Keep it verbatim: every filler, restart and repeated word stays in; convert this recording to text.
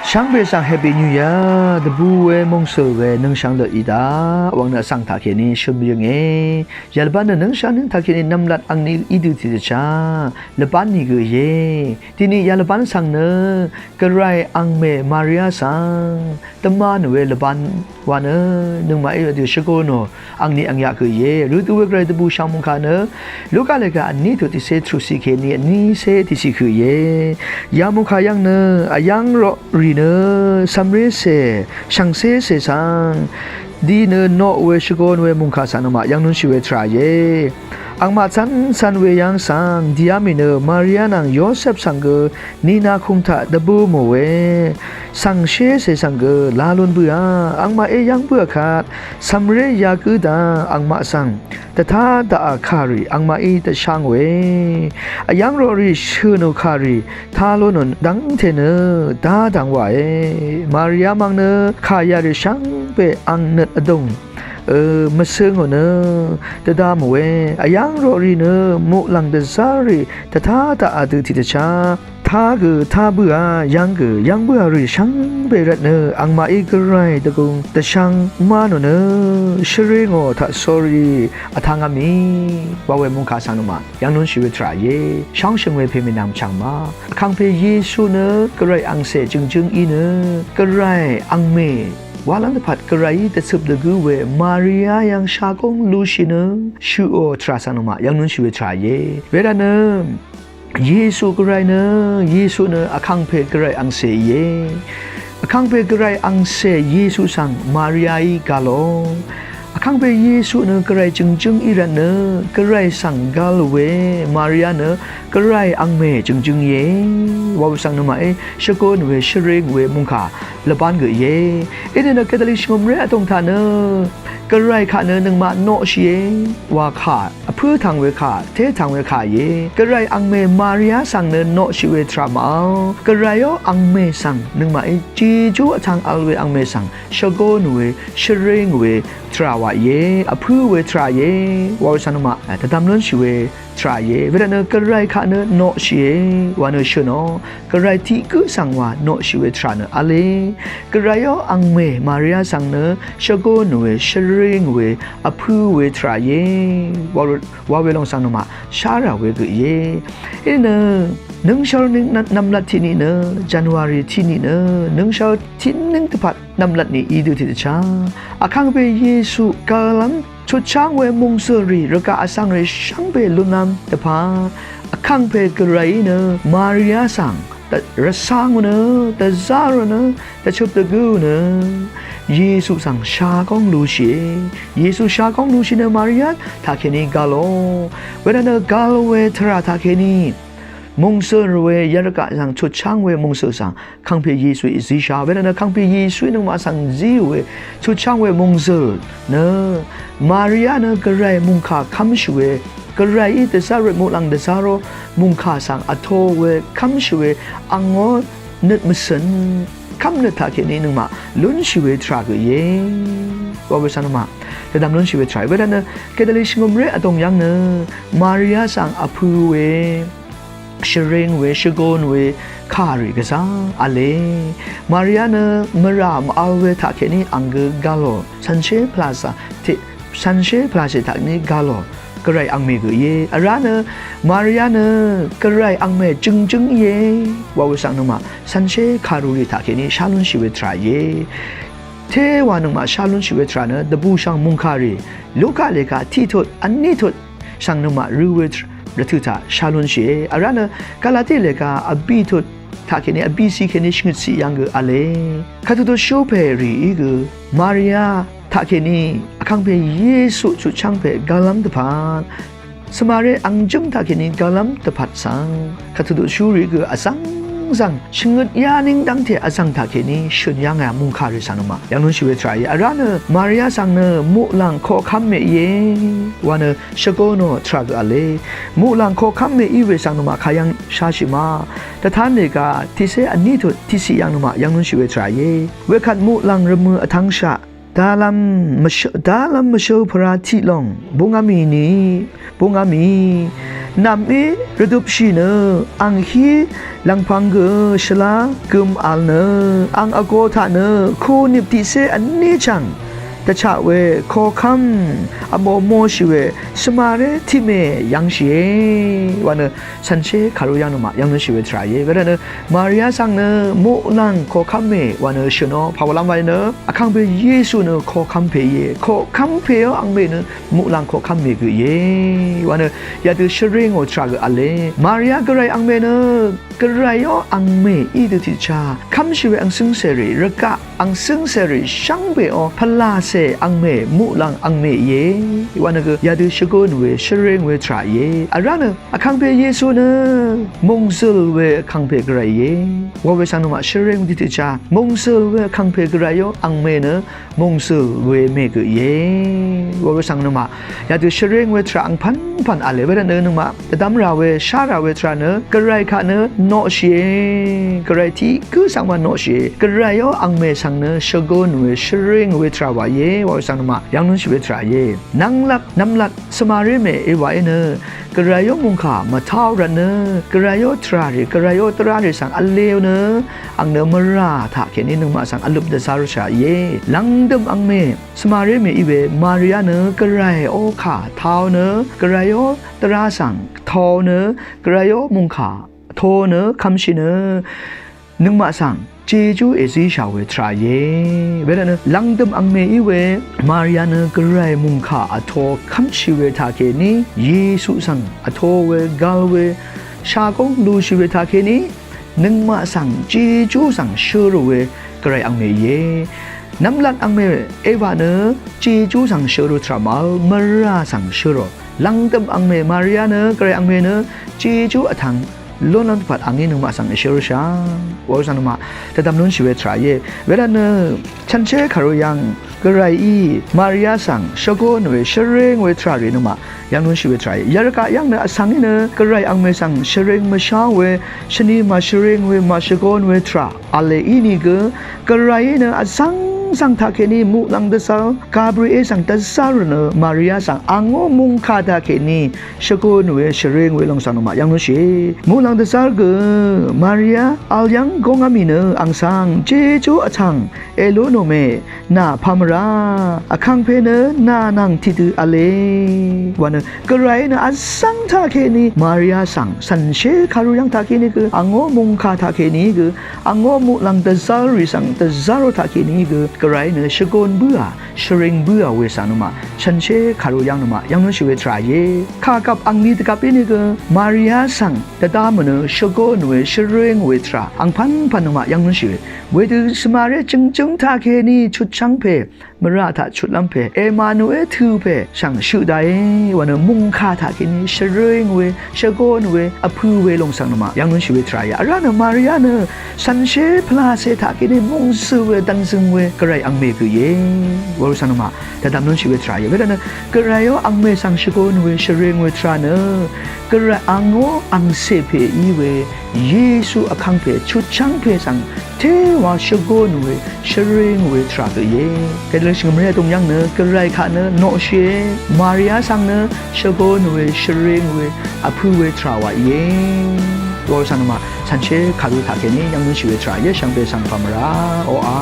Shvngbe svng Happy New Year dvbù we mòngsø̀l we nøngshvng dø í daq wvng nø vsvng taqkèní shø̀n bǿngé. Yalvbán nø nøngshvng nøng taqkèní nvmlat angní í dø tiqdvchá lvbán nìgø íe. Dini yalvbán svng nø Gvray angmè Maria svng dvmá nò we lvbán wa nø nøngmaqí vdø shvgō nò angni angyaq kø íe. Røtø we Gvray dvbù shvngmung kà nø Luka lèga vní tut tiqsé truqsiq kèní vnísé tiqsiq kø íe. Yamung kà yv́ng nø vyv́ng roqrì nø cv̀mré cè shv̀ngcé cè svng di nø noq we shvgōn we mungkà svng nøngmaq yv́ng lúnshì we tvrà íe. Angmaq cv́n cv́n we yv́ng svng dìá mì nø Maria nvng Yosep svng gø nina kung taq dvbø̄ mò we svng shé cè svng gø la lun bǿà. Angmaqí yv́ng bǿà kvt cv̀mré yagǿ daq angmaq svng dvtá daqà kàrì angmaqí dvsháng we vyv́ng roqrì shø̀n ò kàrì tá lún ò dv́ngte nø dá dvng wàe. Maria mvng nø kà yarì shvngbe ang nøt vdùng mvsøng ò nø dvdá mòe. Vyv́ng roqrì nø muqlàng dvzárì dvtá daqà dø tiqdvchá tá gø tá bǿà, yv́ng gø yv́ng bǿà rì shvngbe rvt nø angmaqí Gvray dvgùng dvshvng má nò nø shvré ngò taq sórí vtvng vmì wa we mungkà svng nøngmaq yv́ng lúnshì we tvrà íe. Shóngshø̀ng we pè mì nvng chv̀ng ma Vkàngpè Yesu nø Gvray angcè jø̀ngjǿng í nø Gvray angmè walv́m dvpvt Gvrayí dvcøp dvgǿ we Maria yv́ng shagóng lushì nø shøqò tvrà svng nøngmaq yv́ng lúnshì we tvrà íe. Wervt nø Yesu Gvray nø Yesu nø Vkàngpè Gvray angcè íe. Vkàngpè Gvray angcè Yesu svng Mariaí gv̄lò. Vkàngpè Yesu nø Gvray jø̀ngjǿng í rvt nø Gvray svng gv̄l we Maria nø Gvray angmè jø̀ngjǿng íe. Wa we svng nøngmaqí shvgōn we shvring we mungkà lvbán gø íe. Inìnø Katolik shvngø̀mré vdùng taq nø Gvray kaq nø nøngmaq noqshìe wa kà vpǿ tvng we kà té tvng we kà íe. Gvray angmè Maria svng nø noqshì we tvrà màvl Gvrayó angmè svng nøngmaqí jejú vtvng vl we angmè svng shvgōn we shvring we tvrà wà íe. Vpǿ we tvrà íe wa we svng nøngmaq dvdvm lúnshì we tvrà íe. Wervt nø Gvray kaq nø noqshìe wa nø shø̀nò Gvray tiq gǿ svng wa noqshì we tvrà nø v̄le. Gvrayó angmè Maria svng nø shvgōn we shvring we vpǿ we tvrà íe. Wa we long svng nøngmaq shá rà we gø íe. Inìnø nøngshvr nvng nvmlat tiqni nø January tiqni nø nøngshvr tiqnøng dvpvt nvmlat ni í dø tiqdvchá Vkàngpè Yesu gv̄lv́m chutcháng we mungsø̀lrì rvgaq vsvng rì shvngbe lúnlv́m dvpvt Vkàngpè Gvrayí nø Maria svng rvcáng ò nø dvzár ò nø dvchøp dvgǿ ò nø Yesu svng shagóng lushìe. Yesu shagóng lushì nø Maria taqkèní gv̄lò. Wervt nø gv̄l we tvrà taqkèní mungsø̀l we yarvgaq svng chutcháng we mungsø̀l svng Vkàngpè Yesuí zíshà. Wervt nø Vkàngpè Yesuí nøngmaq svng zí we chutcháng we mungsø̀l nø Maria nø Gvray mungkà kv́mshì we Gvrayí dvzárò muqlàng dvzárò mungkà svng vtō we kv́mshì we angó nøt mvcø̀n kv́mnøt taqkèní nøngmaq lúnshì we tvrà gø íe. Wa we svng nøngmaq dvdvm lúnshì we tvrà íe. Wervt nø Katolik shvngø̀mré vdùng yv́ng nø Maria svng vpø̄ we shvring we shvgōn we kàrì gvzà v̄le. Maria nø mvrà mvvl we taqkèní ang gø gv̄lò cv̀nshé pvlacè tiq cv̀nshé pvlacè taqkèní gv̄lò Gvray angmè gø íe. Vrá nø Maria nø Gvray angmè jø̀ngjǿng íe. Wa we svng nøngmaq cv̀nshé kàrurì taqkèní shá lúnshì we tvrà íe. Té wa nøngmaq shá lúnshì we tvrà nø dvbùshv̀ng mungkàrì Luka lèga tiq tut vní tut svng nøngmaq rø̄ we rvtø̀ taq shá lúnshìe. Vrá nø Galati lèga vbì tut taqkèní vbìciq kèní shvngøtciq yv́ng gø v̄le. Kàtutut shú pè rìí gø Maria taqkèní Vkàngpè Yesu chutcháng pè gv̄lv́m dvpvt svmaré angjǿng taqkèní gv̄lv́m dvpvt svng kàtutut shúrì gø vzv́ngzv̀ng shvngøt yá nìng dv́ngte vzv̀ng taqkèní shø̀n yá ngà mungkàrì svng nøngmaq yv́ng lúnshì we tvrà íe. Vrá nø Maria svng nø muqlàng koqkv́m mè íe wa nø shvgōnò tvrà gø v̄le. Muqlàng koqkv́m mè í we svng nøngmaq kayv́ng sháshì ma. Dvtán lèga tiqcé vní tut tiqciq yv́ng nøngmaq yv́ng lúnshì we tvrà íe. Wekvt muqlàng rvmø̄ vtv́ngshaq Dalvm mvshø dalvm mvshøl pvrà tiq lòng búngá mì ni búngá mì nv̀m í rvdupshì nø ang hí lv̀ngpv̄ng gø shvlá gøm vl nø ang vgō taq nø kunip tiqcé vní chv̀ng dvchaq we kokv́m vmò mòshì we svmaré tiqmè yv̀ngshìe wa nø shànshér kàru yv̀ng nø maq yv̀ng nø shì we tvrà íe. Wervt nø Maria svng nø muqlàng kokv́m mè wa nø shø̀nò pàwalv́m wa nø vkàngpè Yesu nø kokv́m pè íe. Kokv́m pè ó angmè nø muqlàng kokv́m mè gø íe wa nø yadø shvring ò tvrà gø v̄le. Maria gvray angmè nø gvray ó angmè í dø tiqchá kv́mshì we angsǿng cèrì rvgaq angsǿng cèrì shvngbe ó pvlacè angmè muqlàng angmè íe wa nø gø yadø shvgøn we shvring we tvrà íe. Vrá nø vkàngpè Yesu nø mòngzø̀l we vkàngpè gvray íe. Wa we svng nø maq shvring we tiqchá mòngzø̀l we vkàngpè gvray ó angmè nø mòngzø̀l we mè gø íe. Wa we svng nø maq yadø shvring we tvrà angpv̀npv̀n v̄le. Wervt nø nø maq dvdv́m rà we shá rà we tvrà nø gvray kaq nø noqshìe. Gvray tiq gǿ svng maq noqshìe. Gvray ó angmè svng nø shvgøn we shvring we tvrà wa íe. Wa we svng nø maq yv̀ng nø shì we tvrà íe. Nv̀nglat nv̀mlat svmaré mè í wa í nø gvray ó mòngkà mvtáò rvt nø gvray ó tvrà rì gvray ó dvrá rì svng v̄le nø ang nø mvrà taqkèní nøngmaq svng vløp dvzv́rshà íe. Lv̀ngdø̀m angmè svmaré mè í we Maria nø gvray ó kà vtao nø gvray ó dvrá svng vtō nø gvray ó mòngkà vtō nø kv́mshì nø nøngmaq svng jejú èzíshà we tvrà íe. Wervt nø lv̀ngdø̀m angmè í we Maria nø gvray mòngkà vtō kv́mshì we taqkèní Yesu svng vtō we gv̄l we shagóng lushì we taqkèní nøngmaq svng jejú svng shø̄rò we gvray angmè íe. Nv̀mlat angmè Eva nø jejú svng shø̄rò tvrà màvl mvrà svng shø̄rò. Lv̀ngdø̀m angmè Maria nø gvray angmè nø jejú vtvng lónlv́m dvpvt angí nøngmaq svng èshø̄rshà wa we svng nøngmaq dvdvm lúnshì we tvrà íe. Wervt nø shànshér kàru yv̀ng gvrayí Maria svng shvgøn we shvring we tvrà rì nøngmaq yv̀ng lúnshì we tvrà íe. Yarvgaq yv̀ng nø vsvng í nø gvray angmè svng shvring mvshá we shvni màshvring we màshvgøn we tvrà v̄le ínìgø gvrayí nø vzv́ngzv́ng taqkèní muqlàng dvzv́r Gabriel svng dvzv́r nø Maria svng angó mòngkà taqkèní shvgøn we shvring we lòng svng nøngmaq yv̀ng lúnshìe. Muqlàng dvzv́r gø Maria vl yv̀ng góngá mì nø ang svng jejú vtvng èlú nò mè nà pà mvrà vkàngpè nø nà nvng tiqdø v̄le wa nø gvray nø vzv́ng taqkèní Maria svng shànshér kàru yv̀ng taqkèní gø angó mòngkà taqkèní gø angó muqlàng dvzv́r rì svng dvzv́rò taqkèní gø gvray nø shvgøn bǿà shvring bǿà we svng nøngmaq shànshér kàru yv̀ng nøngmaq yv̀ng lúnshì we tvrà íe. Kàgvp angni dvgvp ínìgø Maria svng dvdv́m nø shvgøn we shvring we tvrà angpv̀npv̀n nøngmaq yv̀ng lúnshì we wedø svmaré jø̀ngjǿng taqkèní chutchv́ng pè mvrà taq chutlv́m pè Emanuel tø pè svng shøq daqe wa nø mòngkà taqkèní shvring we shvgøn we vpø̄ we lòng svng nøngmaq yv̀ng lúnshì we tvrà íe. Vrá nø Maria nø shànshér pvlacè taqkèní mòngzø̀l we dvnzøng we gvray angmè gø íe. Wa we svng nøngmaq dvdvm lúnshì we tvrà íe. Wervt nø gvray ó angmè svng shvgøn we shvring we tvrà nø gvray angó angcè pè í we Yesu vkàngpè chutchv́ng pè svng téwa shvgøn we shvring we tvrà gø íe. Gvray shvngø̀mré vdùng yv̀ng nø gvray kaq nø noqshìe. Maria svng nø shvgøn we shvring we vpø̄ we tvrà wa íe. Wa we svng nøngmaq shànshér kàru taqkèní yv̀ng lúnshì we tvrà íe. Shvngbe svng pà mvrà oqà